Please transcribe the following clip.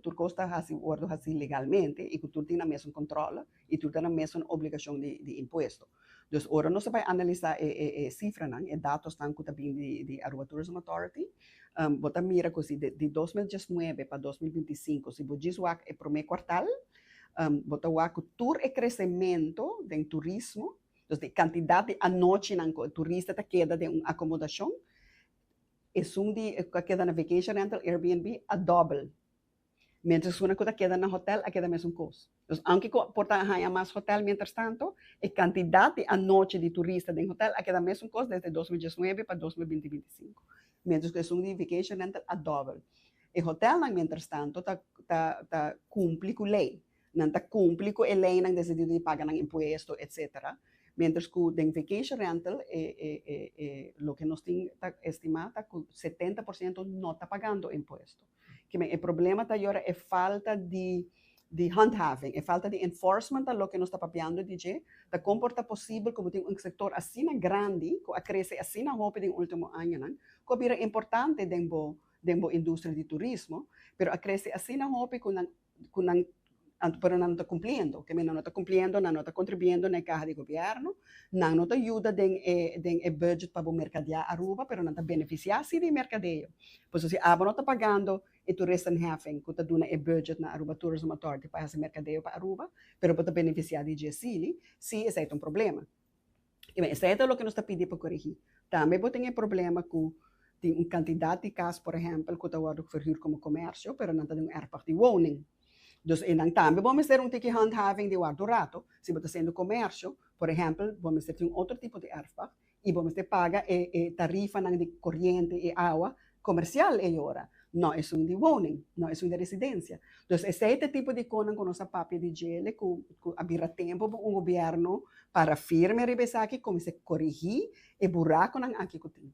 tur kos ta hasi wòrdu hasi legalmente i ku tur tin nan mesun kòntròl i tur ta nan mesun obligashon di impuesto. Dus ora nos ta bai analisá e sifranan, e datosnan ku ta bin di Aruba Tourism Authority, bo ta mira ku si di 2019 pa 2025, si bo djis wak e promé kuartal, bo ta wak ku tur e kresementu den turismo, dus di kantidat di anochinan ku e turista ta keda den un akomodashon, esun di ku a keda na vacation rental, Airbnb, a dòbel. Mientras esunnan ku ta keda na hotel a keda mesun kos. Dus aunke ku por ta haña mas hotel mientrastanto, e kantidat di anochi di turista den hotel a keda mesun kos desde 2019 pa 2025. Mientras ku esun di vacation rental a dòbel. E hotelnan mientrastanto ta ta ta kumpli ku lei. Nan ta kumpli ku e leinan den sentido di paga nan impuesto etcetera. Mientras ku den vacation rental e e e e loke nos tin ta estimá ta ku 70% no ta pagando impuesto. Kimen e problema ta yora e falta di handhaving, e falta di enforcement ta loke nos ta papiando di dje, ta kon por ta posibel ku bo tin un sektor asina grandi ku a krese asina hopi den ultimo añanan ku a bira importante den bo industria di turismo, pero a krese asina hopi ku nan pero nan no ta kumpliendo, ke men nan no ta kumpliendo, nan no ta kontribuyendo na e kaha di gobièrnu, nan no ta yuda den e budget pa bo merkadeá Aruba, pero nan ta benefisiá si di merkadeo. Pues si abo no ta pagando e toeristenheffing ku ta duna e budget na Aruba Tourism Authority pa hasi merkadeo pa Aruba, pero bo ta benefisiá di dje sili, si esei ta un problema. I ben, esei ta loke nos ta pidi pa korigí. Tambe bo tin e problema ku tin un kantidat di kas, por ehèmpel, ku ta wòrdu verhuur komo komersio, pero nan ta den un erfpacht di woning. Dus einan tambe bo mester un tiki handhaving di wòrdu rato. Si bo ta hasiendo komersio, por ehèmpel, bo mester tin un otro tipo di erfpacht i bo mester paga e tarifanan di koriente i awa komersial ei ora, no esun di woning, no esun di residensia. Dus esei ta e tipo di konan ku nos a papia di djele ku a bira tempu pa un gobièrnu para firme riba esaki kuminsá korigí e burakonan aki ku tin.